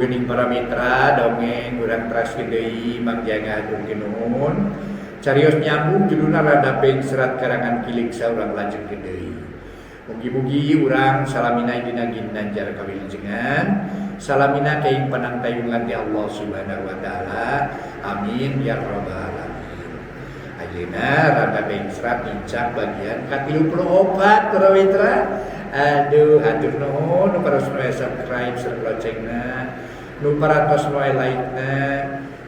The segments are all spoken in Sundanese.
geuning para mitra dongeng urang teraskeun deui Mang Jaya ngahaturkeun nuhun. Carios nyambung judulna Randa Bengsrat karangan Ki Leuksa urang lajengkeun deui. Mugi-mugi urang salamina dina ginanjar kawilujengan, salamina kaing panangtayungan ti Allah Subhanahu wa taala. Amin ya rabbal alamin. Ayeuna Randa Bengsrat nincak bagian ka-34 para mitra. Aduh, hatur nuhun nu parantos nu subscribe sareng loncengna, nu parantos nu like-na,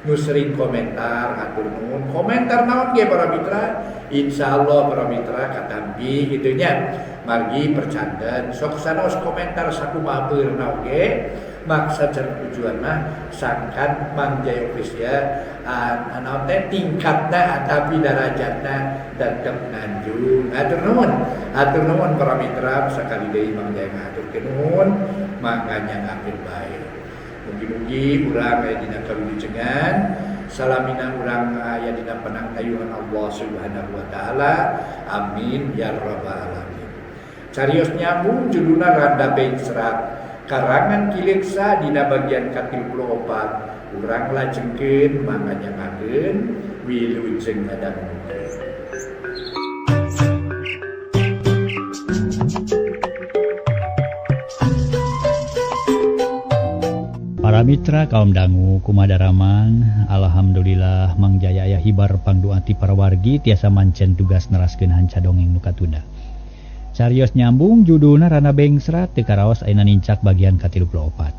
nu sering komentar, hatur nuhun. Komentar naon ge para mitra? Insyaallah para mitra katampi kitu nya. Margi percanten sok sanaos komentar sakumaha beurna oge maksad sareng tujuan mah sangkan Mang Jaya Official anu teh tingkatna atapi darajatna tetep nanjung. Hatur nuhun. Hatur nuhun para mitra sakali deui Mang Jaya ngahaturkeun nuhun mangga nyangakeun bae. Mugi-mugi urang aya dina kawilujengan, salamina urang aya dina panangtayungan Allah Subhanahu wa taala. Amin ya rabbal alamin. Carios nyambung judulna Randa Bengsrat karangan Ki Leuksa dina bagian ka-34 urang lajengkeun mangga nyangakeun wilujeng ngadangukeun. Para mitra kaum dangu kumaha daramang, alhamdulillah Mang Jaya aya hibar pangdoa ti para wargi tiasa mancen tugas neraskeun hanca dongeng nu katunda. Carios nyambung judulna Randa Bengsrat teu karaos ayeuna nincak bagian ka-34.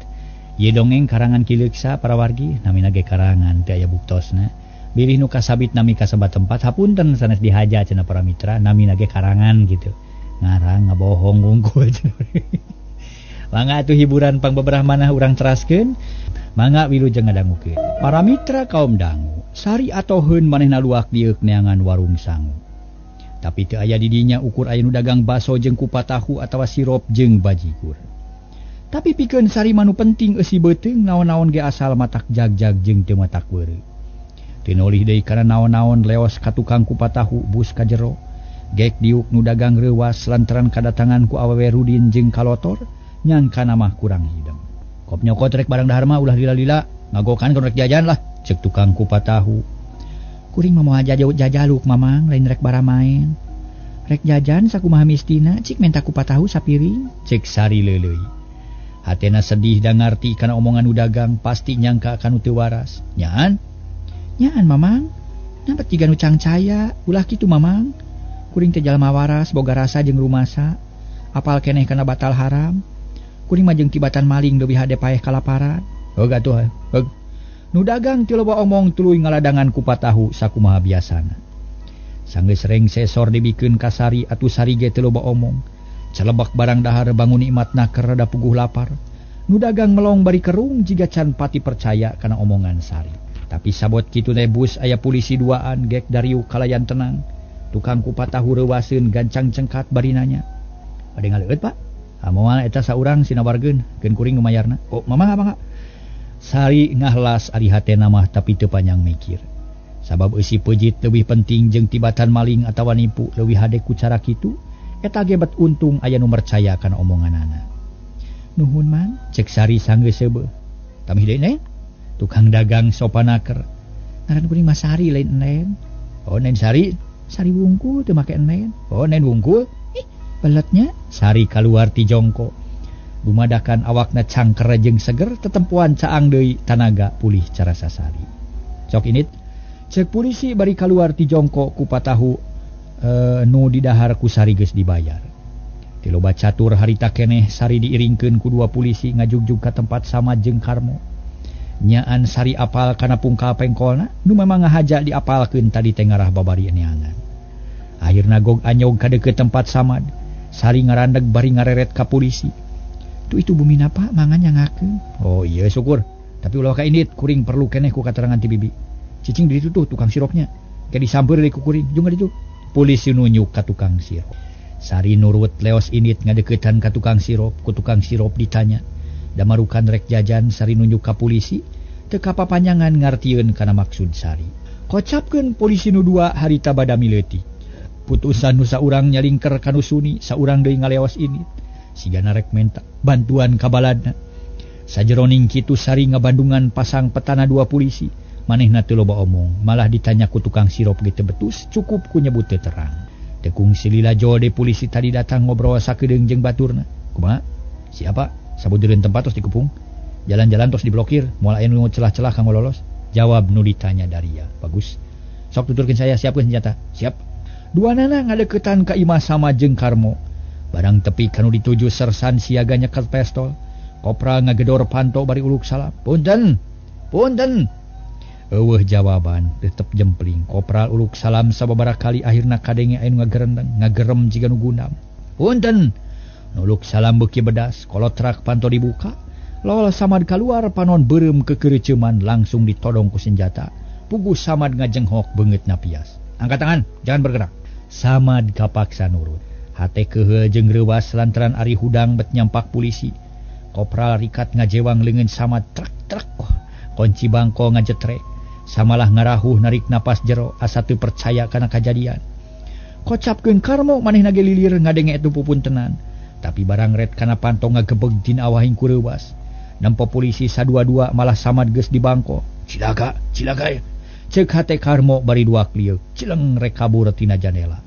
Ieu dongeng karangan Ki Leuksa para wargi, namina ge karangan teu aya buktosna. Bilih nu kasabit nami kasebat tempat hapunten sanes dihaja cenah para mitra, namina ge karangan gitu. Ngarang ngabohong wungkul. Mangga atuh hiburan pangbeberah manah urang teraskeun, mangga wilujeng ngadangukeun. Para mitra kaum dangu, sari atoheun manehna luak dieuk neangan warung sangu. Tapi teu aya di dinya ukur aya nu dagang baso jeung kupat tahu atawa sirup jeung bajigur. Tapi pikeun sari mah nu penting eusi beuteung naon-naon ge asal matak jagjag jeung teu matak weureu. Teu nolih deui kana naon-naon leos ka tukang kupat tahu bus ka jero. Gek diuk nu dagang reuwas lantaran kadatangan ku awewe Rudin jeung kalotor. Nyangka mah kurang hidem. Kop nyokot rek barang dahar mah ulah lila-lila, ngagokan rek jajan lah, cek tukang kupat tahu. Kuring mah moal jajaluk mamang, lain rek baramaen. Rek jajan sakumaha mistina, cik menta kupat tahu sapiring, cek Sari leuleuy. Hatena sedih da ngarti kana omongan nu dagang, pasti nyangka kanu teu waras. Nyaan? Nyaan mamang, nampak jiga nu cangcaya, ulah kitu mamang. Kuring teh jalma waras, boga rasa jeung rumasa, apal keneh kana batal haram. Kuring mah jeung tibatan maling leuwih hade paeh kalaparan. Heug atuh, heug. Nu dagang teu loba omong tuluy ngaladangan kupat tahu sakumaha biasana. Sanggeus rengse sor dibikeun ka Sari atuh Sari ge teu loba omong. Celebak barang dahar bangun nikmatna keur rada puguh lapar. Nu dagang melong bari kerung jiga can pati percaya kana omongan Sari. Tapi sabot kitu teh bus aya polisi duaan gek dariuk kalayan tenang. Tukang kupat tahu reuwaseun gancang cengkat bari nanya. Bade ngaleueut, Pak? Moal eta saurang sinawargeun, keun kuring nu mayarna. Oh, mangga mangga. Sari ngahlas ari hatena mah tapi teu panjang mikir. Sabab eusi peujit leuwih penting jeung tibatan maling atawa nipu leuwih hade ku cara kitu, eta ge bet untung aya nu mercaya kana omonganana. Nuhun mang, cek Sari sanggeus seubeuh. Tamih deui neng? Tukang dagang sopanaker. Ngaran kuring mah Sari lain enen. Oh, nen Sari, Sari wungkul teu make enen. Oh, nen wungkul. Beletnya Sari kaluar ti jongko. Dumadakan awakna cangker jeung seger tetempuan caang deui tanaga pulih carasa Sari. Cok init, cek polisi bari kaluar ti jongko kupat tahu nu didahar ku Sari geus dibayar. Ti loba catur harita keneh Sari diiringkeun ku dua polisi ngajugjug ka tempat sama jeung Karmo. Nyaan Sari apal kana pungkal pengkolna nu memang ngahaja diapalkeun tadi teh ngarah babari neangan. Akhirna gog anyog ka deukeut tempat Samad. Sari ngarandeg bari ngareret ka polisi. Tuh itu bumi napa mangan nyangakeun. Oh iya syukur. Tapi ulah ka indit kuring perlu keneh ku katerangan ti bibi. Cicing di ditu tuh tukang sirupnya. Ke disamper deui ku kuring. Jeung ditu. Polisi nunjuk ka tukang sirup. Sari nurut leos indit ngadeuketan ka tukang sirup. Ku tukang sirup ditanya. Damarukan rek jajan Sari nunjuk ka polisi. Teu kapapanjangan ngartieun kana maksud Sari. Kocapkeun polisi nu dua harita badami leutik. Putusan nu saurang nyalingker kanu suni, saurang deui ngaleos ini. Sigana rek menta bantuan ka baladna. Sajeroning kitu Sari ngabandungan pasang petana dua polisi. Manehna teu loba omong, malah ditanya ku tukang sirup ge teu betus, cukup ku nyebut teu terang. Teu kungsi lila jol polisi tadi datang ngobrol sakedeung jeung baturna. Kumaha? Siapa? Sabudereun tempat tos dikepung. Jalan-jalan tos diblokir, moal aya nu celah-celah kanggo lolos. Jawab nu ditanya Daria. Bagus. Sok tuturkeun saya, siapkeun senjata. Siap. Duanana ngadeukeutan ka imah sama jeung Karmo. Barang tepi kanu dituju sersan siaga nyekel pistol. Kopral ngagedor panto bari uluk salam. Punten. Punten. Eueuh jawaban, tetep jempling. Kopral uluk salam sababaraha kali akhirna kadenge aya nu ngagerendeng, ngagerem jiga nu gundam. Punten. Nuluk salam beuki bedas, kolotrak panto dibuka. Lol Samad kaluar panon beureum kekereuceuman langsung ditodong ku senjata. Puguh Samad ngajenghok beungeutna pias. Angkat tangan, jangan bergerak. Samad kapaksa nurut. Hate keheul jeung reuwas lantaran ari hudang bet nyampak polisi. Kopral rikat ngajewang leungeun Samad trek-trek. Kunci bangko ngajetrek. Samalah ngarahuh narik napas jero asa teu percaya kana kajadian. Kocapkeun Karmo manehna ge lilir ngadenge eta pupuntenan. Tapi barang ret kana panto ngagebeg dina awahing ku reuwas. Nempo polisi sadua-dua malah Samad geus di bangko. Cilaka, cilaka ya. Ceuk hate Karmo bari dua klieuk, cileng rek kabur tina jandela.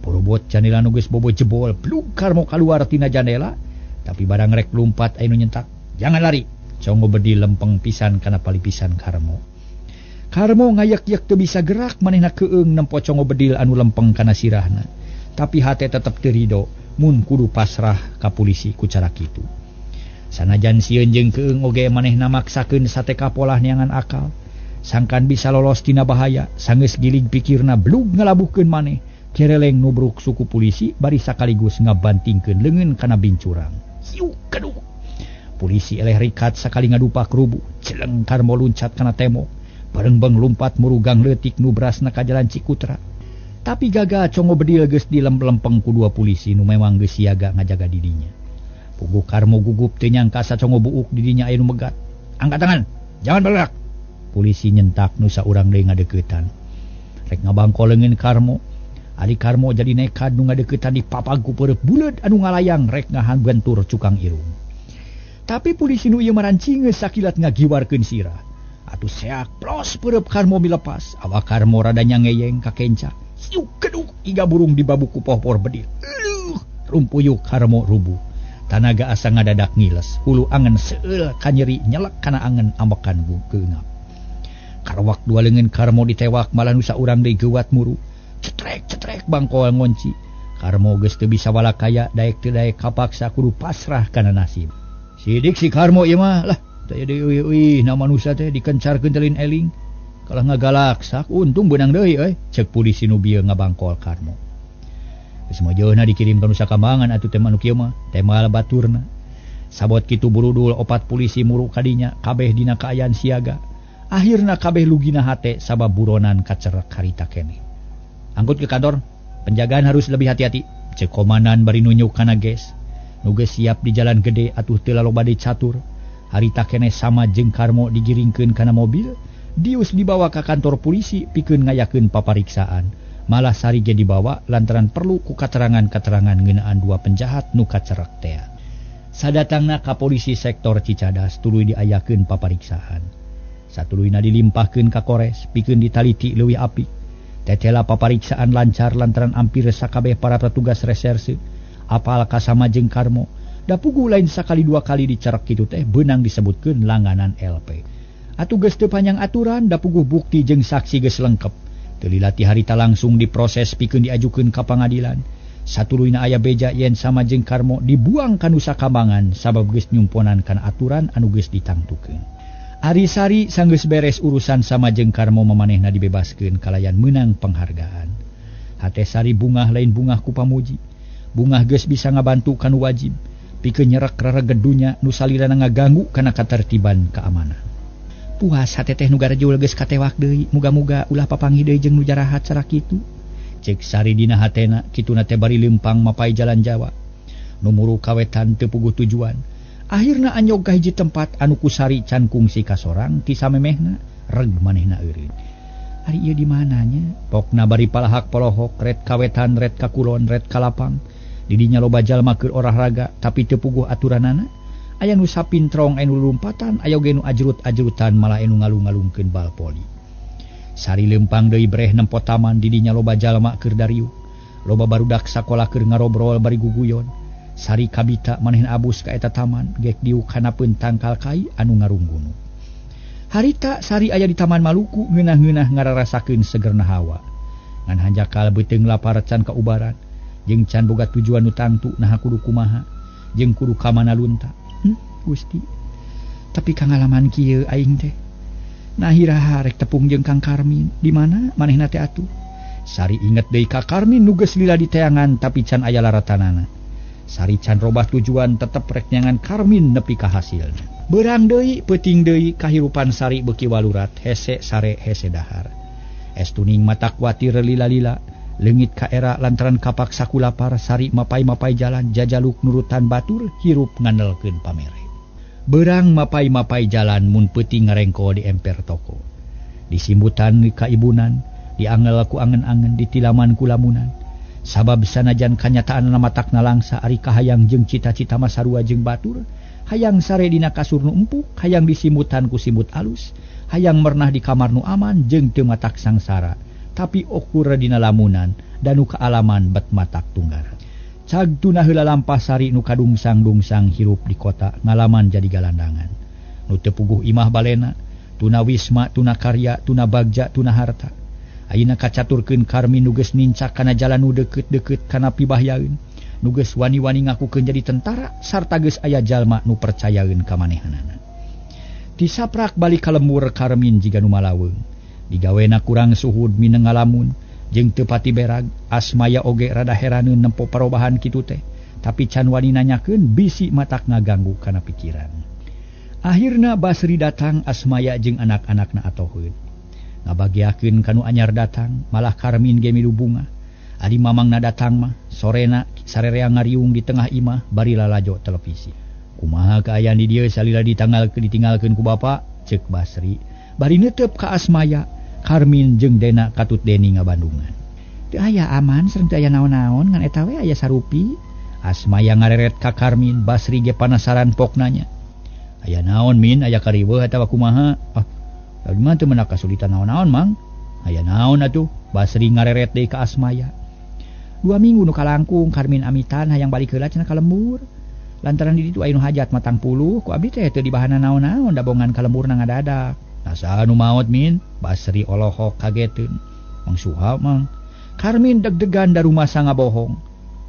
Porobot jandela nu geus bobo jebol, plug Karmo kaluar tina jandela, tapi barang rek lumpat aya nu nyentak. Jangan lari. Congo bedi lempeng pisan kana palipisan Karmo. Karmo ngayak-yak teu bisa gerak manehna keung nempo congo bedil anu lempeng kana sirahna. Tapi hate tetep teu rido mun kudu pasrah ka polisi ku cara kitu. Sanajan sieun jeung keung oge manehna maksakeun sate kapolah neangan akal. Sangkan bisa lolos tina bahaya, sanggeus gilig pikirna blug ngalabuhkeun maneh. Cereleng nubruk suku polisi bari sakaligus ngabantingkeun leungeun kana bincurang. Siuk keduh. Polisi eleh rikat sakali ngadupak rubuh, celeng Karmo luncat kana tembok. Barengbeng lumpat murugang leutik nu brasna ka jalan Cikutra. Tapi gagal congo bedil geus dilempeng ku dua polisi nu memang geus siaga ngajaga didinya. Puguh Karmo gugup teu nyangka sacongo buuk didinya aya nu megat. Angkat tangan, jangan bergerak. Polisi nyentak nu saurang deui ngadeuketan. Rek ngabangko leungeun Karmo. Ari Karmo jadi nekad nu ngadeuketan dipapag ku peureup buleud anu ngalayang rek ngahan bentur cukang irung. Tapi polisi nu ieu marancingeus sakilat ngagiwarkeun sirah. Atuh seak plos peureup Karmo milepas. Awak Karmo rada nyangeyeng kakenca. Siuk keduk iga burung dibabuku pohpor bedil. Eluh, rumpuyuk Karmo rubuh. Tanaga asa ngadadak ngiles, hulu angen seueul kanyeri nyelek kana angen ambekan keungap. Karwak dua leungeun Karmo ditewak malah nu saurang deui geuwat muru. Cetrek-cetrek bangkoal ngonci. Karmo geus teu bisa walakaya daek teu daek kapaksa kudu pasrah kana nasib. Sidik si Karmo ieu mah lah. Teu deui euy na manusia teh dikencarkeun teh lain eling. Kalah ngagalaksak untung beunang deui euy, ceuk polisi nu bieu ngabangkol Karmo. Geus mojohna dikirim ka Nusa Kambangan atuh teh manu kieu mah, temal baturna. Sabot kitu burudul opat polisi muru kadinya, kabeh dina kaayaan siaga. Akhirna kabeh lugina hate sabab buronan kacerek harita keneh. Angkut ke kantor, penjagaan harus lebih hati-hati. Ceuk komandan bari nunjuk kana ges. Nu geus siap di jalan gede atuh teu laloba deui catur. Harita keneh sama jeung Karmo digiringkeun kana mobil, dius dibawa ka kantor polisi pikeun ngayakeun papariksaan. Malah Sari ge dibawa lantaran perlu ku katerangan-katerangan ngeunaan dua penjahat nu kacerek tea. Sadatangna ka polisi sektor Cicadas tuluy diayakeun papariksaan. Satuluyna dilimpahkeun ka Kores pikeun ditaliti leuwih apik. Tetela papariksaan lancar lantaran ampir sakabeh para petugas reserse apal ka sama jeung Karmo. Da puguh lain sakali dua kali dicerek kitu teh beunang disebutkeun langganan LP. Atuh geus teu panjang aturan da puguh bukti jeung saksi geus lengkep. Teu lila ti harita langsung diproses pikeun diajukeun ka pangadilan. Satuluyna aya beja yen sama jeung Karmo dibuang ka Nusa Kambangan sabab geus nyumponan kana aturan anu geus ditangtukeun. Ari Sari sanggeus beres urusan sama jeung Karmo mamanehna dibebaskeun kalayan meunang penghargaan. Hate Sari bungah lain bungah ku pamuji. Bungah geus bisa ngabantu kanu wajib pikeun nyerek rereged dunya nu salilana ngaganggu kana katertiban keamanan. Puas hate teh nu garejul geus katewak deui, muga-muga ulah papanggih deui jeung nu jarahat cara kitu. Ceuk Sari dina hatena kituna teh bari leumpang mapai jalan Jawa. Nu muru kawetan teu puguh tujuan. Akhirna anyog ka hiji tempat anu ku Sari can kungsi kasorang ti samemehna reg manehna eureun. Ari ieu di mananya? Pokna bari palahak polohok ret kawetan ret ka kulon ret ka lapang. Didinya loba jalma keur olahraga tapi teu puguh aturanana. Aya nu sapintrong, aya nu lumpatan, aya oge nu ajrut-ajrutan malah anu ngalung-ngalungkeun bal poli. Sari lempang deui breh nempo taman di dinya loba jalma keur dariuh. Loba barudak sakola keur ngarobrol bari guguyon. Sari kabita manehna abus ka eta taman gek diuk kanapeun tangkal kai anu ngarunggunu. Harita Sari aya di Taman Maluku ngeunah-ngeunah ngararasakeun segerna hawa. Ngan hanjakal beuteung lapar can kaubaran jeung can boga tujuan nu tangtu naha kudu kumaha jeung kudu ka mana lunta. Gusti. Tapi kangalaman kieu aing teh. Nah iraha rek tepung jeung Kang Karmin di mana manehna teh atuh. Sari inget deui ka Karmin nu geus lila di teangan tapi can aya laratanana. Sari can robah tujuan tetep rek nyangan Karmin nepi ka hasilna. Beurang deui peuting deui kahirupan Sari beuki walurat hese sare hese dahar. Estuning mata kuatir lila-lila leungit ka era lantaran kapaksa ku lapar Sari mapai-mapai jalan jajaluk nurutan batur hirup ngandelkeun pamere. Berang mapai-mapai jalan mun peuting ngarengko di emper toko. Disimbutan ka ibunan, diangel ku angen-angen, ditilaman ku lamunan. Sabab sanajan kanyataan matakna langsa ari kahayang jeung cita-cita mah sarua jeung batur, hayang sare dina kasur nu empuk, hayang disimutan ku simut alus, hayang mernah di kamar nu aman jeung teu matak sangsara, tapi okur dina lamunan danu kaalaman bet matak tunggaran. Cag tuna heula lampah Sari nu kadungsang-dungsang hirup di kota ngalaman jadi galandangan. Nu teu puguh imah balena, tuna wisma, tuna karya, tuna bagja, tuna harta. Ayeuna kacaturkeun Karmin nu geus nincak kana jalan nu deukeut-deukeut kana pibahyaeun. Nu geus wani-wani ngakukeun jadi tentara sarta geus aya jalma nu percayaeun ka manehanana. Tisaprak balik ka lembur Karmin jiga nu malaweung. Digawena kurang suhud mineng ngalamun. Jeung teu pati berag, Asmaya oge rada heraneun nempo parobahan kitu teh, tapi can wani nanyakeun bisi matak ngaganggu kana pikiran. Akhirna Basri datang Asmaya jeung anak-anakna atoheun. Ngabagiakeun kanu anyar datang, malah Karmin ge milu bunga. Adi mamangna datang mah, sorena sarerea ngariung di tengah imah bari lalajo televisi. Kumaha kaayaan di dieu salila ditinggalkeun ku bapa? Ceuk Basri. Bari neuteup ka Asmaya. Karmin jeung Dena katut Deni ngabandungan. Teu aya aman sareng teu aya naon-naon ngan eta we aya sarupi. Asmaya ngareret ka Karmin, Basri ge panasaran pok nanya. Aya naon Min, aya kariweuh atawa kumaha? Ah, tadi mah teu menak kasulitan naon-naon Mang. Aya naon atuh? Basri ngareret deui ka Asmaya. 2 minggu nu kalangkung Karmin amitan hayang balik heula cenah ka lembur. Lantaran di ditu aya nu hajat matang puluh ku abdi teh teu dibahana naon-naon dabongan ka lemburna ngadadak. Asa nu maot Min? Basri olohok kageteun. Mang Suha Mang. Karmin deg-degan da rumasa ngabohong.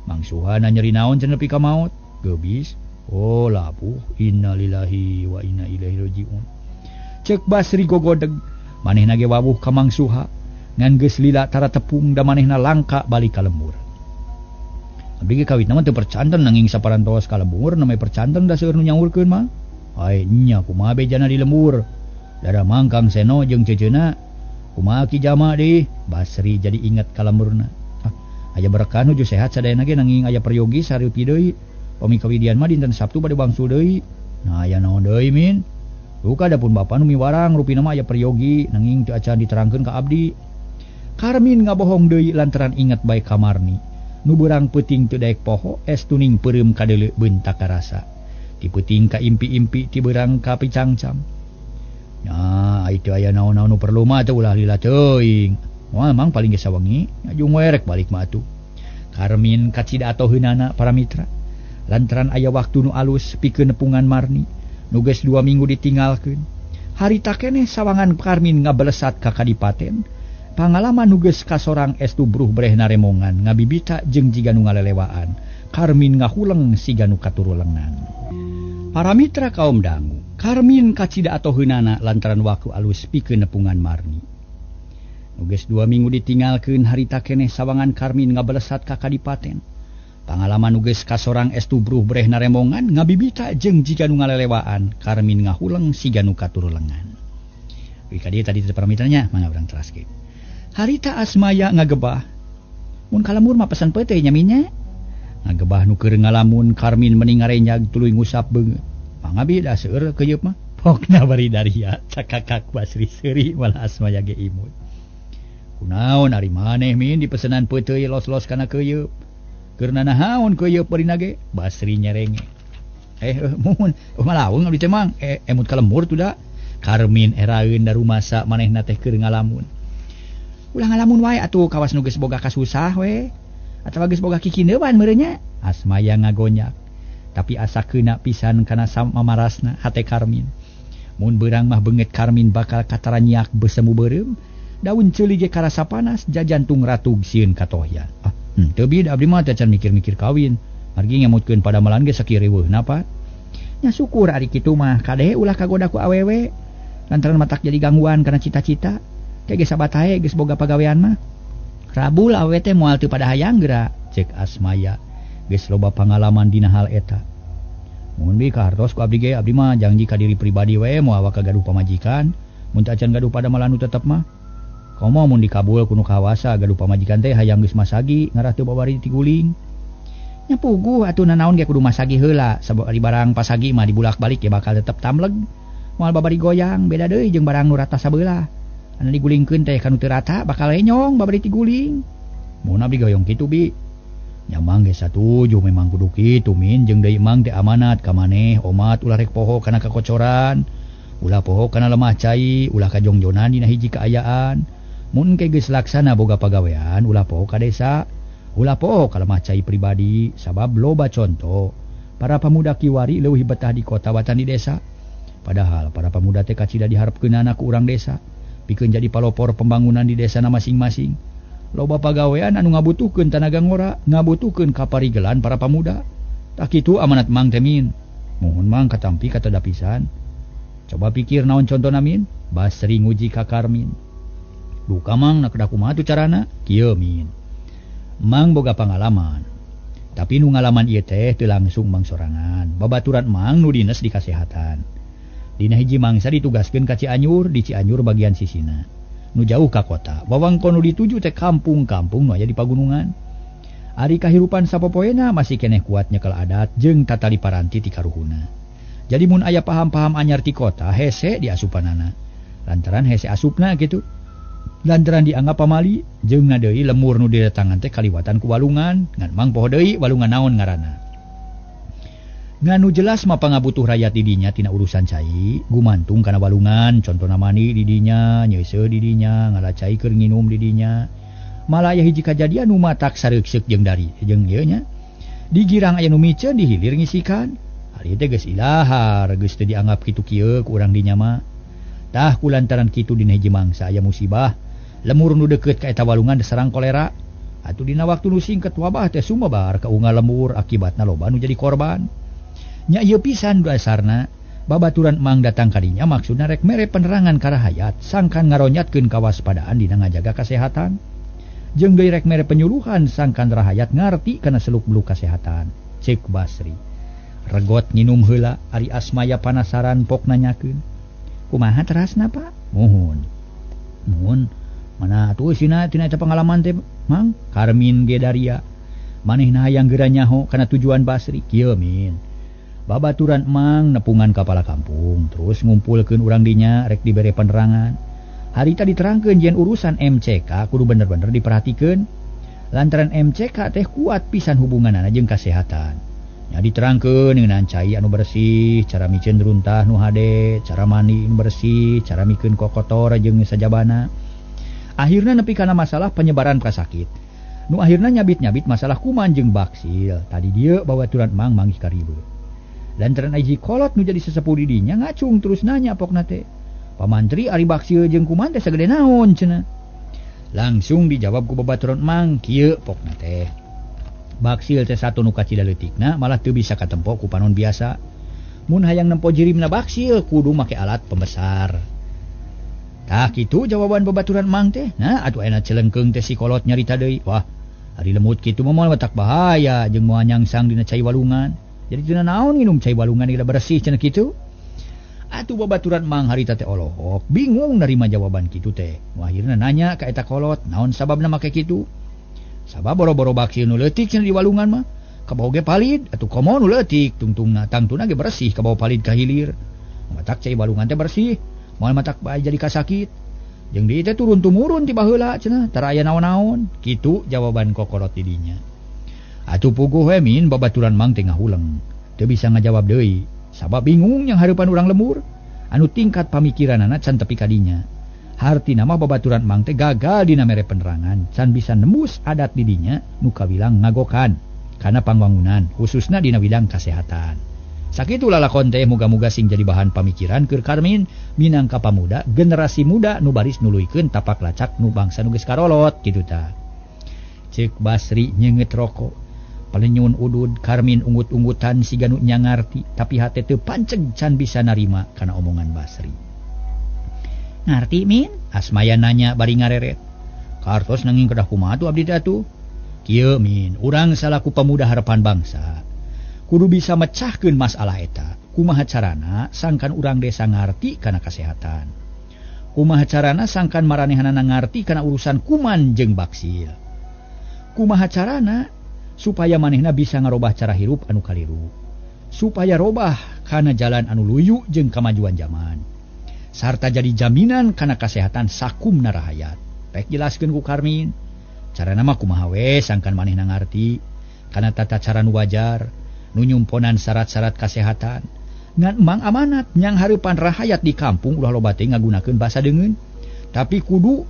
Mang Suha na nyeri naon cenah nepi ka maot? Geubis. Oh labuh, innalillahi wa inna ilaihi rajiun. Ceuk Basri gogodeg. Manehna ge wawuh ka Mang Suha. Ngan geus lila tara tepung da manehna langka balik ka lembur. Abdi ge kawitna mah teu percanten nanging saparantos ka lembur namanya percanten da seueur nu nyaurkeun mah. Ai nya kumaha bejana di lembur? Dara mangkang Seno jeung ceceuna kumaha ki jama deui? Basri jadi inget ka lemburna. Ah, aya berkah nuju sehat sadayana ge nanging aya peryogi sareupi deui. Pami kawidian mah dinten Sabtu bade bangsul deui. Nah aya naon deui Min? Duka dapun bapa nu miwarang rupina mah aya peryogi nanging teu acan diterangkeun ka abdi. Karmin ngabohong deui lantaran inget bae ka Marni. Nu beurang peuting teu daek poho es tuning peureum kadeuleu beuntak karasa. Ti peuting ka impi-impi ti beurang ka picangcang. Nah, itu aya naon-naon nu perlu mah teh ulah lila teuing. Moal Mang paling ge sawengi, ngajung we rek balik mah atuh. Karmin kacida atoheunana para mitra. Lantaran aya waktu nu alus pikeun nepungan Marni, nu geus 2 minggu ditinggalkeun. Harita keneh sawangan Karmin ngabelesat ka kadipaten. Pangalaman nu geus kasorang estu bruh brehna remongan ngabibita jeung jiga nu ngalelewaan. Karmin ngahuleng siga nu katurulengan. Para mitra kaum dangu, Karmin kacida atoheunana lantaran waktu alus pikeun nepungan Marni. Nu geus 2 minggu ditinggalkeun harita keneh sawangan Karmin ngabelesat ka kadipaten. Pangalaman nu geus kasorang estu bruh brehna remongan ngabibita jeung jiga nu ngalelewaan. Karmin ngahuleng siga nu katurulengan. Wika dieu tadi teh paramitranya mangga urang teraskeun. Harita Asmaya ngagebah. Mun ka lembur mah pesan peuteuy nya Minnya. Ngagebah nu keur ngalamun Karmin meni ngarenyag tuluy ngusap beungeut. Pangabi da seueur keuyeup mah. Pokna bari daria cakakak Basri seuri malah Asmaya ge imut. Kunaon ari maneh Min dipesenan peuteuy los-los kana keuyeup. Keur nanahaon keuyeup bari nage? Basri nyerenge. Muhun malaung abdi teh Mang emut ka lembur tuh da. Karmin eraeun darumasa manehna teh keur ngalamun. Ulah ngalamun wae atuh kawas nu geus boga kasusah we. Atawa geus boga kikindeuan meureun nya. Asmaya ngagonyak. Tapi asa keuna pisan kana samamarasna hate Karmin. Mun beurang mah beungeut Karmin bakal kataranyak besemu beureum. Daun ceuli ge karasa panas jajantung ratug sieun katohyan. Teu bi abdi mah teh can mikir-mikir kawin. Margi ngemutkeun padamelan ge sakieu riweuhna Pak. Nya syukur ari kitu mah kade ulah kagoda ku awewe. Lantaran matak jadi gangguan kana cita-cita. Ke geus sabatahe geus boga pagawean mah. Rabul awewe teh moal teu pada hayang geura, ceuk Asmaya. Geus loba pangalaman dina hal eta. Mun bi kahartos ku abdi ge abdi mah janji ka diri pribadi we moal waka gaduh pamajikan. Mun teu acan gaduh padamelan nu tetep mah. Komo mun dikabul ku nu kawasa gaduh pamajikan teh hayang geus masagi ngarah teu babari tiguling. Nya puguh atuh nanaon ge kudu masagi heula sabab ari barang pasagi mah dibulak-balik ge bakal tetep tamleg. Moal babari goyang beda deui jeung barang nu rata sabelah. Anu digulingkeun teh kanu teu rata bakal lenyong babari tiguling. Mun abdi goyong kitu bi. Nya mang ge satuju memang kudu kitu min jeung deui mang teh amanat ka maneh omat ulah rek poho kana kakocoran. Ulah poho kana lemah cai, ulah kajongjonan dina hiji kaayaan. Mun ke geus laksana boga pagawean ulah poho ka desa. Ulah poho ka lemah cai pribadi sabab loba conto para pemuda kiwari leuwih betah di kota watan di desa. Padahal para pemuda teh kacida diharapkeunana ku urang desa pikeun jadi palopor pembangunan di desana masing-masing. Loba pagawean anu ngabutuhkeun tanaga ngora, ngabutuhkeun kaparigelan para pemuda. Tah kitu amanat Mang teh min. Muhun Mang katampi katada pisan. Coba pikir naon contona min? Basri nguji ka Karmin. Duka Mang nak kedah kumaha tuh carana? Kieu min. Mang boga pangalaman. Tapi nu ngalaman ieu teh teu langsung Mang sorangan. Babaturan Mang nu dinas di kasehatan. Dina hiji mangsa ditugaskeun ka Cianjur, di Cianjur bagian sisina. Nu jauh ka kota. Wawangkon nu dituju teh kampung-kampung nu aya di pagunungan. Ari kahirupan sapopoena masih keneh kuat nyekel adat jeung tatali paranti ti karuhuna. Jadi mun aya paham-paham anyar ti kota hese diasupanana. Lantaran hese asupna kitu. Lantaran dianggap pamali jeung deui lemur nu didatangan teh kaliwatan ku walungan, ngan Mang poho deui walungan naon ngaranna. Ngan nu jelas mah pangabutuh rakyat di dinya tina urusan cai gumantung kana walungan, contona mani di dinya, nyeuseuh di dinya, ngala cai keur nginum di dinya. Malah aya hiji kajadian nu matak sareukseuh jeung dari jeung ieu nya. Di girang aya nu miceun di hilir ngisikan. Ari teh geus ilahar, geus teu dianggap kitu kieu ku urang dinya mah. Tah kulantaran kitu dina hiji mangsa aya musibah, lemur nu deukeut ka eta walungan diserang kolera. Atuh dina waktu nu singket wabah teh sumebar ka unggal lemur, akibatna loba nu jadi korban. Nya ieu pisan dasarna babaturan Mang datang kadinya maksudna rek mere penerangan ka rahayat sangkan ngaronyatkeun kawaspadaan dina ngajaga kasehatan. Jeung deui rek mere penyuluhan sangkan rahayat ngarti kana seluk-beluk kasehatan. Ceuk Basri. Regot nginum heula ari Asmaya panasaran pok nanyakeun. Kumaha terasna Pak? Muhun. Muhun. Mana atuh sina tina eta pangalaman teh Mang? Karmin ge daria. Manehna hayang geura nyaho kana tujuan Basri. Kieu min. Babaturan Mang nepungan kapala kampung terus ngumpulkeun urang dinya rek dibere penerangan. Harita diterangkeun yen urusan MCK kudu bener-bener diperhatikeun. Lantaran MCK teh kuat pisan hubunganana jeung kasehatan. Nya diterangkeun ngeunaan cai anu bersih, cara miceun runtah nu hade, cara mandi nu bersih, cara mikeun kokotor jeung sajabana. Akhirna nepi kana masalah penyebaran kasakit. Nu akhirna nyabit-nyabit masalah kuman jeung baksil. Tadi dieu babaturan Mang manggih karibeu. Lantaran hiji kolot nu jadi sesepuh di dinya ngacung terus nanya pokna teh. Pamantri ari baksil jeung kuman teh sagede naon cenah. Langsung dijawab ku babaturan Mang kieu pokna teh. Baksil teh satu nu kacida leutikna malah teu bisa katempo ku panon biasa. Mun hayang nempo jirimna baksil kudu make alat pembesar. Tah kitu jawaban babaturan Mang teh. Nah atuh ayeuna celengkeung teh si kolot nyarita deui. Wah, ari lemut kitu mah moal matak bahaya jeung moal nyangsang dina cai walungan. Jadi cenah naon nginum cai walungan gila bersih cenah kitu. Atuh babaturan Mang harita teh olohok bingung narima jawaban kitu teh. Akhirna nanya ka eta kolot, naon sababna make kitu? Sabab boro-boro baksil nu leutik cenah di walungan mah. Kabawa ge palid atuh komo nu leutik tungtungna tangtuna ge bersih kabawa palid ka hilir. Matak cai walungan teh bersih, moal matak bae jadi kasakit. Jeung deui teh turun tumurun ti baheula cenah tara aya naon-naon. Kitu jawaban kokolot di dinya. Atuh puguh we min babaturan Mang teh ngahuleng. Teu bisa ngajawab deui, sabab bingung yang hareupan urang lembur anu tingkat pamikiranana can tepi ka dinya. Hartina mah babaturan Mang teh gagal dina mere penerangan, can bisa nembus adat di dinya nu kawilang ngagokan kana pangwangunan khususna dina bidang kasehatan. Sakitu lalakon teh muga-muga sing jadi bahan pamikiran keur Karmin minangka pamuda generasi muda nu baris nuluykeun tapak lacak nu bangsa nu geus karolot kitu tah. Ceuk Basri nyeungeut rokok. Palenyun udud Karmin unggut-unggutan siga nu nyangarti tapi hate teu panceg can bisa narima kana omongan Basri. Ngarti Min? Asmaya nanya bari ngareret. Kartos nanging kedah kumaha tuh abdi teh atuh? Kieu Min, urang salaku pemuda harapan bangsa kudu bisa mecahkeun masalah eta. Kumaha carana sangkan urang desa ngarti kana kasehatan. Kumaha carana sangkan maranehanana ngarti kana urusan kuman jeung baksil. Kumaha carana supaya manehna bisa ngarobah cara hirup anu kaliru. Supaya robah kana jalan anu luyu jeung kamajuan zaman. Sarta jadi jaminan kana kasehatan sakumna rahayat. Pek jelaskeun ku Karmin. Carana mah kumaha we sangkan manehna ngarti kana tata cara nu wajar, nu nyumponan syarat-syarat kasehatan. Ngan Mang amanat nyang hareupan rahayat di kampung ulah loba teh ngagunakeun basa deungeun. Tapi kudu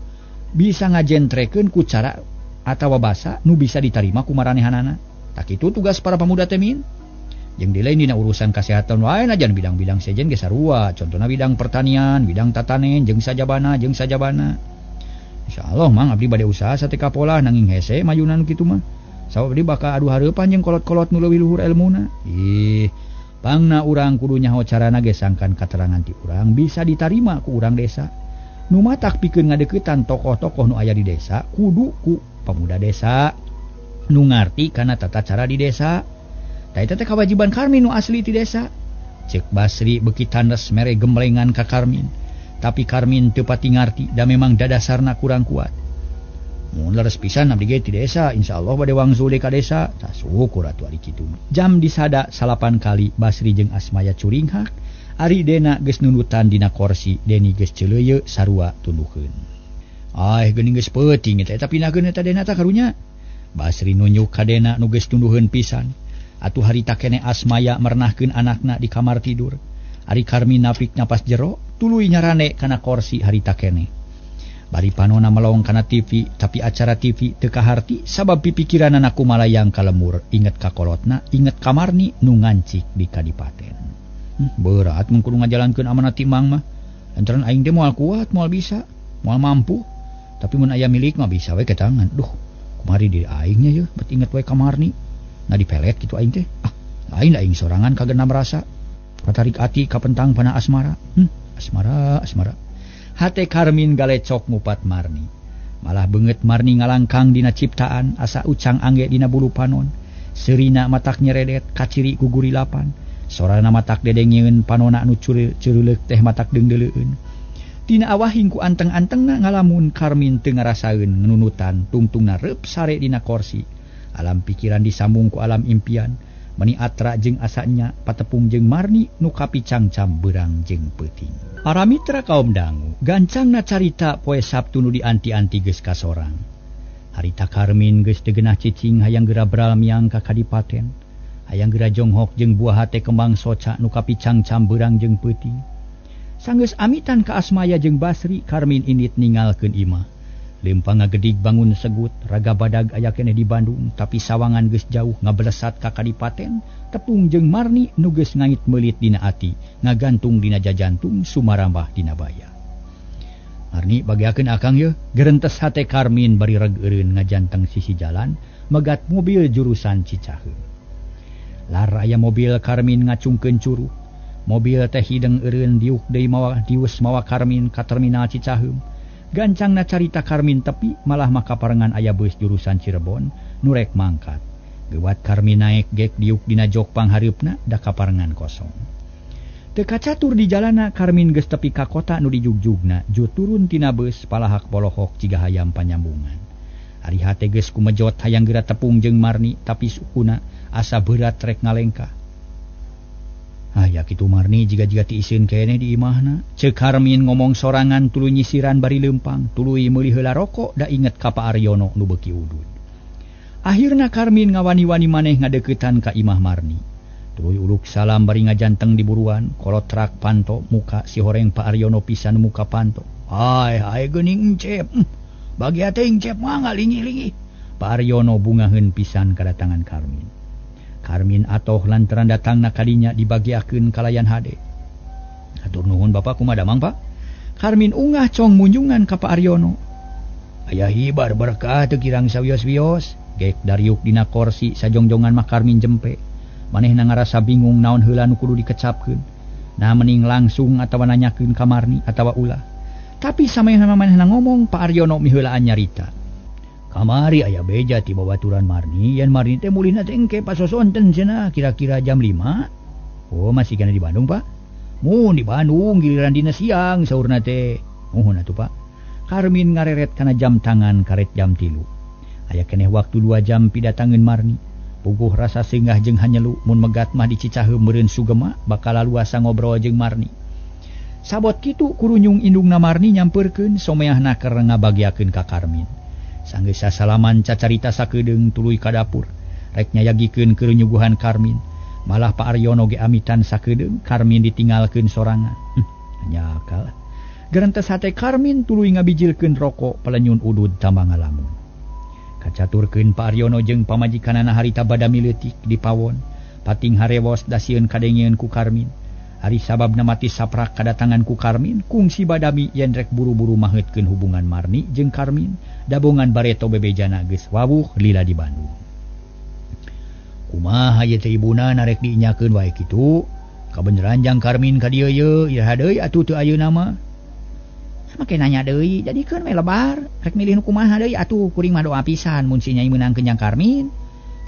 bisa ngajentrekeun ku cara atawa basa nu bisa ditarima ku maranehanana. Tak itu tugas para pemuda teh Min. Jeung di lain dina urusan kasehatan wae najan bidang-bidang sejen ge sarua, contohna bidang pertanian, bidang tatanen jeung sajabana jeung sajabana. Insyaallah Mang abdi bade usaha sate kapolah nanging hese majunan kitu mah. Sabab abdi bakal adu hareupan jeung kolot-kolot nu leuwih luhur elmuna. Ih, pangna urang kudu nyaho carana ge sangkan katerangan ti urang bisa ditarima ku urang desa. Nu matak pikeun ngadeuketan tokoh-tokoh nu aya di desa kudu ku pemuda desa nu ngarti kana tata cara di desa. Ta eta teh kawajiban Karmin nu asli ti desa. Ceuk Basri beuki tandes mere gemblengan ka Karmin. Tapi Karmin teu pati ngarti da memang dadasarna kurang kuat. Mun leres pisan abdi ge ti desa, insyaallah bade wangsul ka desa. Tah syukur atuh ari kitu. Jam disada 9 kali Basri jeung Asmaya curinghak, ari Dena geus nundutan dina korsi, Deni geus ceuleuyeu sarua tunduheun. Aih geuning geus peuting eta eta pindahkeun eta Dena tah karunya. Basri nunjuk ka Dena nu geus tunduheun pisan. Atuh harita keneh Asmaya merenahkeun anakna di kamar tidur. Ari Karmin napik napas jero, tuluy nyarane kana korsi harita keneh. Bari panona melong kana TV, tapi acara TV teu kaharti sabab pipikiranana kumalayang ka lemur, inget ka kolotna, inget ka Marni nu ngancik di kadipaten. Berat mun kudu ngajalankeun amanat ti Mang mah. Lantaran aing teh moal kuat, moal bisa, moal mampu. Tapi mun aya milik mah bisa we ke tangan. Duh, kumari diri aingnya yeuh, bet inget we ka Marni. Nah dipelet gitu aing teh. Ah, lain aing sorangan kagena merasa. Katarik ati kapentang pana asmara. Asmara, asmara. Hate Karmin galecok ngupat Marni. Malah beungeut Marni ngalangkang dina ciptaan, asa ucang angge dina bulu panon. Seurina matak nyeredet, kaciri gugurilapan. Sorana matak dedengieun panona anu curuleuk teh matak deungdeuleueun. Tina awahing ku anteng-antengna ngalamun Karmin teu ngarasaeun nunutan, tungtungna reup sare dina korsi. Alam pikiran disambung ku alam impian, meni atra jeung asanya patepung jeung Marni nu kapicangcam beurang jeung peuting. Para mitra kaum dangu, gancangna carita poe Sabtu nu dianti-anti geus kasorang. Harita Karmin geus teu geunah cicing hayang geura bral miang ka kadipaten. Hayang geura jonghok jeung buah hate kembang soca nu kapicangcam beurang jeung peuting. Sanggeus amitan ka Asmaya jeung Basri, Karmin indit ningalkeun imah. Lempang ngagedig bangun segut, raga badag aya keneh di Bandung, tapi sawangan geus jauh ngabelesat ka kadipaten, tepung jeung Marni nu geus ngait meulit dina ati, ngagantung dina jajantung sumarambah dina baya. Marni bageakeun akang yeuh, gerentes hate Karmin bari reg eureun ngajanteng sisi jalan, megat mobil jurusan Cicaheum. Lar aya mobil Karmin ngacungkeun curuh. Mobil teh hideung eureun diuk deui mawa dius mawa Karmin ka terminal Cicaheum. Gancangna carita Karmin tepi malah maka parengan aya beus jurusan Cirebon nu rek mangkat. Geuwat Karmin naek gek diuk dina jok panghareupna da kaparengan kosong. Teu kacatur di jalana Karmin geus tepi ka kota nu dijugjugna, ju turun tina beus palahak polohok ciga hayam panyambungan. Ari hate geus kumejot hayang geura tepung jeung Marni tapi sukuna asa berat rek ngalengkah. Ah ya kitu Marni jiga-jiga tiiseun keneh di imahna. Ceuk Karmin ngomong sorangan tuluy nyisiran bari leumpang, tuluy meuli heula rokok da inget ka Pak Aryono nu beuki udud. Akhirna Karmin ngawani-wani maneh ngadeuketan ka imah Marni. Tuluy uluk salam bari ngajanteng di buruan, kolotrak panto muka si horeng Pak Aryono pisan muka panto. Hai hai geuning encep. Bagi ate encep mah ngalingi-lingi. Pak Aryono bungaheun pisan kadatangan Karmin. Karmin atoh lantaran datangna kadinya dibagiakeun kalayan hade. Hatur nuhun Bapak kumaha damang Pak? Karmin ungah cong munjungan ka Pak Aryono. Aya hibar berkah teu kirang sawios-wios. Gek dariuk dina korsi sajongjongan mah Karmin jempe. Manehna ngarasa bingung naon heula nu kudu dikecapkeun. Nah mending langsung atawa nanyakeun ka Marni atawa ulah. Tapi samehna manehna ngomong Pak Aryono miheulaan nyarita. Kamari aya beja ti babaturan Marni, yen Marni teh mulihna teh engke pasosonten cenah kira-kira jam 5. Oh masih kana di Bandung Pak? Mun di Bandung giliran dina siang saurna teh. Muhun atuh Pak. Karmin ngareret kana jam tangan karet jam 3. Aya keneh waktu 2 jam pidatangeun Marni. Puguh rasa singgah jeung hanyelu mun megat mah dicicaheum meureun sugema bakal laluasa ngobrol jeung Marni. Sabot kitu kurunyung indungna Marni nyampeurkeun someahna keur ngabagiakeun ka Karmin. Sanggeus sasalaman cacarita sakedeung tuluy ka dapur. Rek nyayagikeun keur nyuguhan Karmin. Malah Pak Aryono ge amitan sakedeung Karmin ditinggalkeun sorangan. Nyakal. Gerentes hate Karmin tuluy ngabijilkeun rokok pelenyun udud tambah ngalamun. Kacaturkeun Pak Aryono jeung pamajikanana harita badami leutik di pawon. Pating harewos dasieun kadengeun ku Karmin. Ari sababna mati saprak kadatangan ku Karmin, kungsi badami yen rek buru-buru maheutkeun hubungan Marni jeung Karmin, dabongan bareto bebejana geus wawuh lila di Bandung. Kumaha ieu teh ibuna narek diinyakeun wae kitu? Kabeneran jang Karmin ka dieu ye, iraha deui atuh teu ayeuna mah. Make nanya deui, jadikeun we lebar, rek milih nu kumaha deui atuh kuring mah doa pisan mun si Nyai meunangkeun jang Karmin.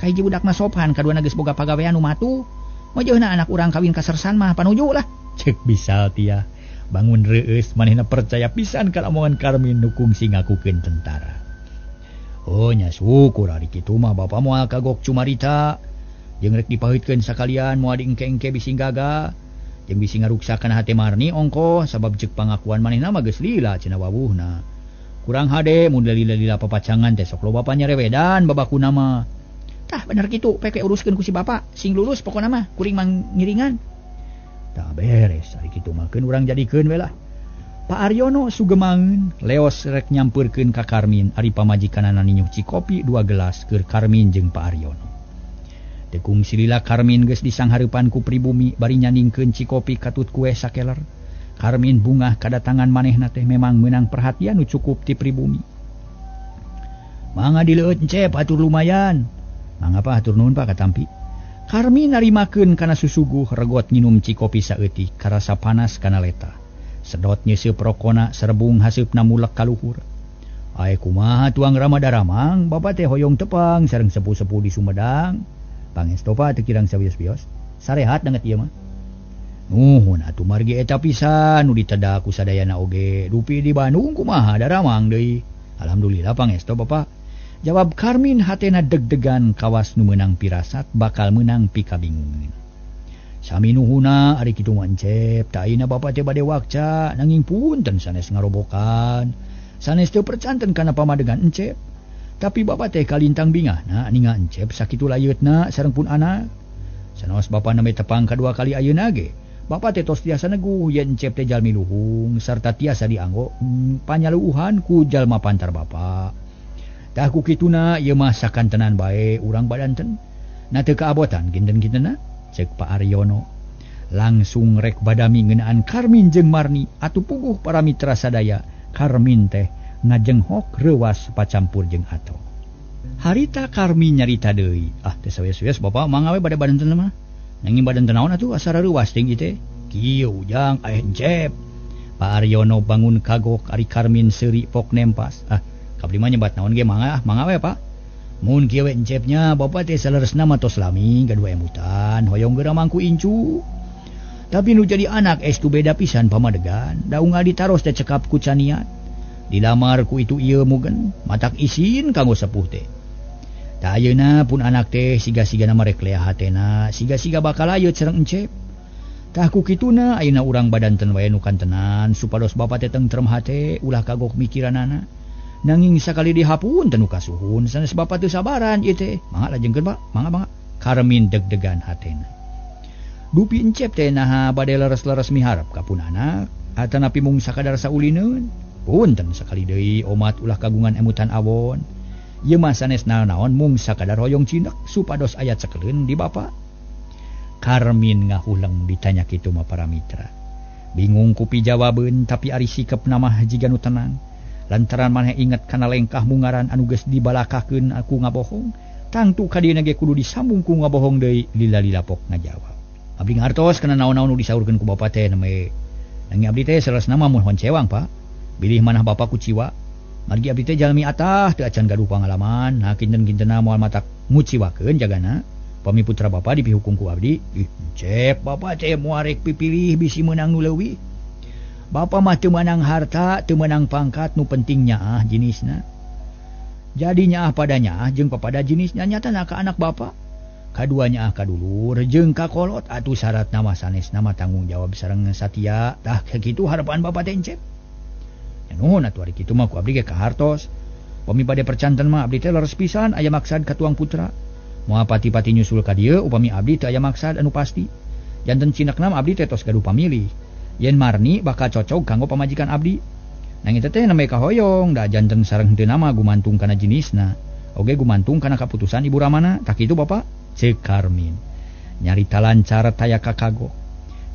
Kahiji budak mah sopan, kaduana geus boga pagawean nu matuh. Mojohna anak urang kawin ka Sersan mah panuju lah. Cek bisal tia. Bangun reueus manehna percaya pisan kana omongan Karmin nu kungsi ngakukeun tentara. Oh nya syukur ari kitu mah bapa moal kagok cumarita. Jeung rek dipaheutkeun sakalian moal diengke-engke bisi gagal. Jeung bisi ngaruksakan hate Marni ongkoh sabab ceuk pangakuan manehna mah geus lila cenah wawuhna. Kurang hade mun lila-lila papacangan teh sok loba panyarewedan babakuna mah. Tah bener kitu peke uruskeun ku si bapa sing lulus pokona mah kuring mah ngiringan. Tah beres ari kitu mah keun urang jadikeun we lah. Pak Aryono sugemangeun leos rek nyampeurkeun ka Karmin ari pamajikanana ninyuh cikopi 2 gelas keur Karmin jeung Pak Aryono. Teu kungsi lila Karmin geus disanghareupan ku pribumi bari nyandingkeun cikopi katut kue sakeler. Karmin bungah kadatangan manehna teh memang meunang perhatian nu cukup ti pribumi. Mangga dileueut encep atur lumayan. Mangga Pak hatur nuhun Pak katampi. Karmin narimakeun kana susuguh regot nginum cikopi saeutik karasa panas kana leta. Sedot nyeuseup rokona serebung haseupna mulek ka luhur. Ae kumaha tuang ramadaramang bapa teh hoyong tepang sareng sepuh-sepuh di Sumedang. Pangesto Pak teu kirang sawios-wios. Sarehat danget ieu mah. Nuhun atuh margi eta pisan nu diteda ku sadayana oge. Dupi di Bandung kumaha daramang deui. Alhamdulillah pangesto Bapak. Jawab Karmin hatena deg-degan kawas nu meunang pirasat bakal meunang pikabingungeun. Sami nuhuna ari kitu mah encep, tah ayeuna bapa teh bade wakca nanging punten sanes ngarobokan. Sanes teu percanten kana pamadegan encep. Tapi bapa teh kalintang bingahna ninga encep sakitu layeutna sareng pun anak. Sanaos bapa nembe tepang kadua kali ayeuna ge. Bapa teh tos tiasa neguh yen encep teh jalmi luhung sarta tiasa dianggo panyaluuhan ku jalma pantar bapa. Tah ku kituna ieu mah sakantenan bae urang badanten. Na teu kaabotan kinten-kintenna ceuk Pak Aryono. Langsung rek badami ngeunaan Karmin jeung Marni atuh puguh para mitra sadaya. Karmin teh ngajenghok reuwas pacampur jeung ato. Harita Karmin nyarita deui. Ah teh sawios-wios bapa mangga we bade badanten mah. Nanging badanten naon atuh asa reuwas ting ieu teh. Kieu ujang aya encep. Pak Aryono bangun kagok ari Karmin seuri pok nempas. Ah kabdi mah nyebat naon ge mangga mangga we Pak. Mun kieu we encepnya bapa teh saleresna mah tos lami gaduh emutan hoyong geura mangku incu. Tapi nu jadi anak estu beda pisan pamadegan. Da unggal ditaros teh cekap ku caniat. Dilamar ku itu ieu mugen matak isin kanggo sepuh teh. Tah ayeuna pun anak teh siga-sigana marek lea hatena, siga-siga bakal ayeut sareng encep. Tah ku kituna ayeuna urang badanten wae nu kantenan supados bapa teh tentrem hate ulah kagok mikiranana. Nanging sakali dihapunten nu kasuhun sanes bapa teu sabaran ieu teh. Mangga lajengkeun Pak, mangga mangga. Karmin deg-degan hatena. Dupi Encep teh naha bade leres-leres miharep ka pun anak atanapi mung sakadar saulineun. Punten sakali deui omat ulah kagungan emutan awon. Ieu mah sanes naon-naon mung sakadar hoyong cindak supados aya cekeleun di bapa. Karmin ngahuleng ditanya kitu mah para mitra. Bingung ku pijawabeun tapi ari sikepna mah jiga nu tenang. Lantaran maneh inget kana lengkah mungaran anu geus dibalakakeun aku ngabohong, tangtu ka dieuna ge kudu disambung ku ngabohong deui lila-lila pok ngajawab. Abdi ngartos kana naon-naon nu disaurkeun ku bapa teh nembe. Nanging abdi teh saleresna mah mun honcewang, Pak. Bilih manah bapa kuciwa. Margi abdi teh jalmi atah teu acan gaduh pangalaman, nah kinten-kintenna moal matak nguciwakeun jagana. Pami putra bapa dipihukum ku abdi, ih Cep, bapa teh moal rek pipilih bisi meunang nu leuwih. Bapa mah teu meunang harta, teu meunang pangkat, nu penting nyaah jenisna. Jadi nyaah pada nyaah jeung papada jenisna nyatana ka anak bapa. Kadua nyaah ka dulur jeung ka kolot atuh syaratna mah sanesna mah tanggung jawab sareng satia. Tah kitu harapan bapa teh Encep. Ya nuhun atuh ari kitu mah ku abdi ge kahartos. Pami bade percanten mah abdi teh leres pisan aya maksad ka tuang putra. Moal pati-pati nyusul ka dieu upami abdi teu aya maksad anu pasti. Janten cinekna mah abdi teh tos gaduh pamilih. Yen Marni bakal cocok kanggo pamajikan abdi. Nanging teh nembe kahoyong da janten sareng henteu nama gumantung kana jenisna. Oge gumantung kana kaputusan Ibu Ramana. Tah kitu Bapak? Ceuk Karmin. Nyarita lancar taya kakagok.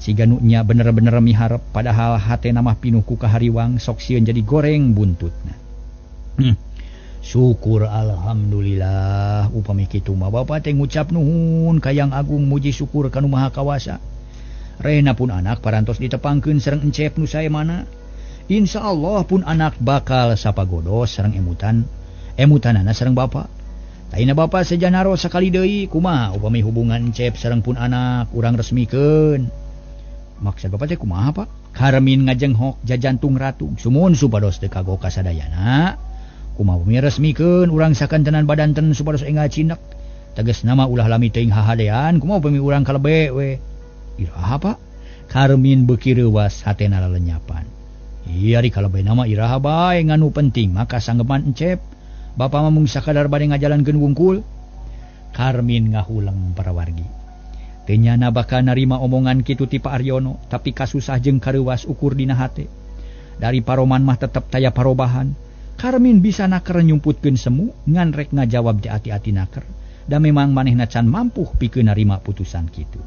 Siga nu nya bener-bener miharep padahal hatena mah pinuh ku kahariwang sok sieun jadi goreng buntutna. Syukur alhamdulillah upami kitu mah bapa teh ngucap nuhun ka Yang Agung muji syukur ka Nu Maha Kawasa. Rehna pun anak parantos ditepangkeun sareng Encep nu sae mana. Insyaallah pun anak bakal sapagodos sareng emutan emutanana sareng bapa. Taina bapa sejanaro sakali deui kumaha upami hubungan Encep sareng pun anak urang resmikeun. Maksud bapa teh kumaha Pak? Karmin ngajenghok jajantung ratu sumun supados teu kagok kasadayana. Kumaha upami resmikeun urang sakantenan badanten supados enggal cindak. Tegasna mah ulah lami teuing hahadean kumaha upami urang kalebe we. Iraha Pak? Karmin beuki reuwas hatena lalenyapan. Ieu ari kalebena mah iraha bae ngan nu penting mah kasanggeman Encep. Bapa mah mung sakadar bade ngajalankeun wungkul. Karmin ngahuleng para wargi. Teu nyana bakal narima omongan kitu ti Pak Aryono, tapi kasusah jeung kareuwas ukur dina hate. Dari paroman mah tetep taya parobahan. Karmin bisa naker nyumputkeun semu ngan rek ngajawab di ati-ati naker. Da memang manehna can mampuh pikeun narima putusan kitu.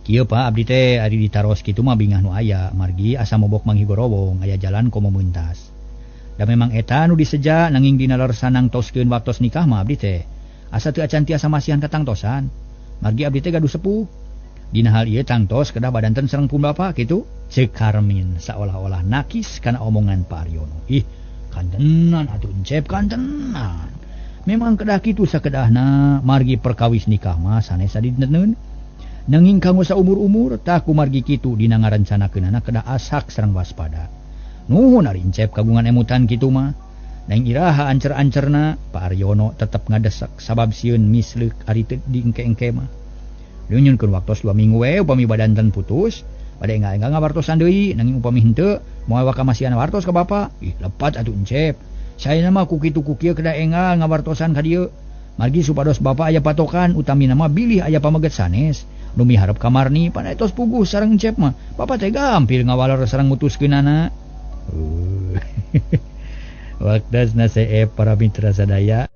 Kieu Pak abdi teh ari ditaros kitu mah bingah nu aya, margi asa mobok manghigorowong aya jalan komo meuntas. Da memang eta nu diseja nanging dina lersanang toskeun waktos nikah mah abdi teh asa teu acan tiasa masihan katangtosan. Margi abdi teh gaduh sepuh. Dina hal ieu tangtos kedah badanten sareng pun bapa kitu. Ceuk Karmin saolah-olah nakis kana omongan Pak Aryono. Ih, kantenan atuh Encep kantenan. Memang kedah kitu sakedahna margi perkawis nikah mah sanes sadinteneun. Nanging kanggo saumur-umur tah kumargi kitu dina ngarencanakeunana kedah asak sareng waspada. Nuhun ari Encep kagungan emutan kitu mah. Nang iraha ancer-ancerna Pak Aryono tetep ngadesek sabab sieun misleuk ari teu diengke-engke mah. Nyunyunkeun waktos 2 minggu we upami badanten putus, bade enggal-enggal ngawartosan deui nanging upami henteu moal waka masihan wartos ka bapa. Ih lepat atuh Encep. Saena mah ku kitu ku kieu kedah enggal ngawartosan ka dieu. Margi supados bapa aya patokan utamina mah bilih aya pameget sanes. Nu miharep ka Marni pan tos puguh sareng Encep mah. Bapa teh gampil ngawaler sareng mutuskeunana. Waktasna seep para mitra sadaya.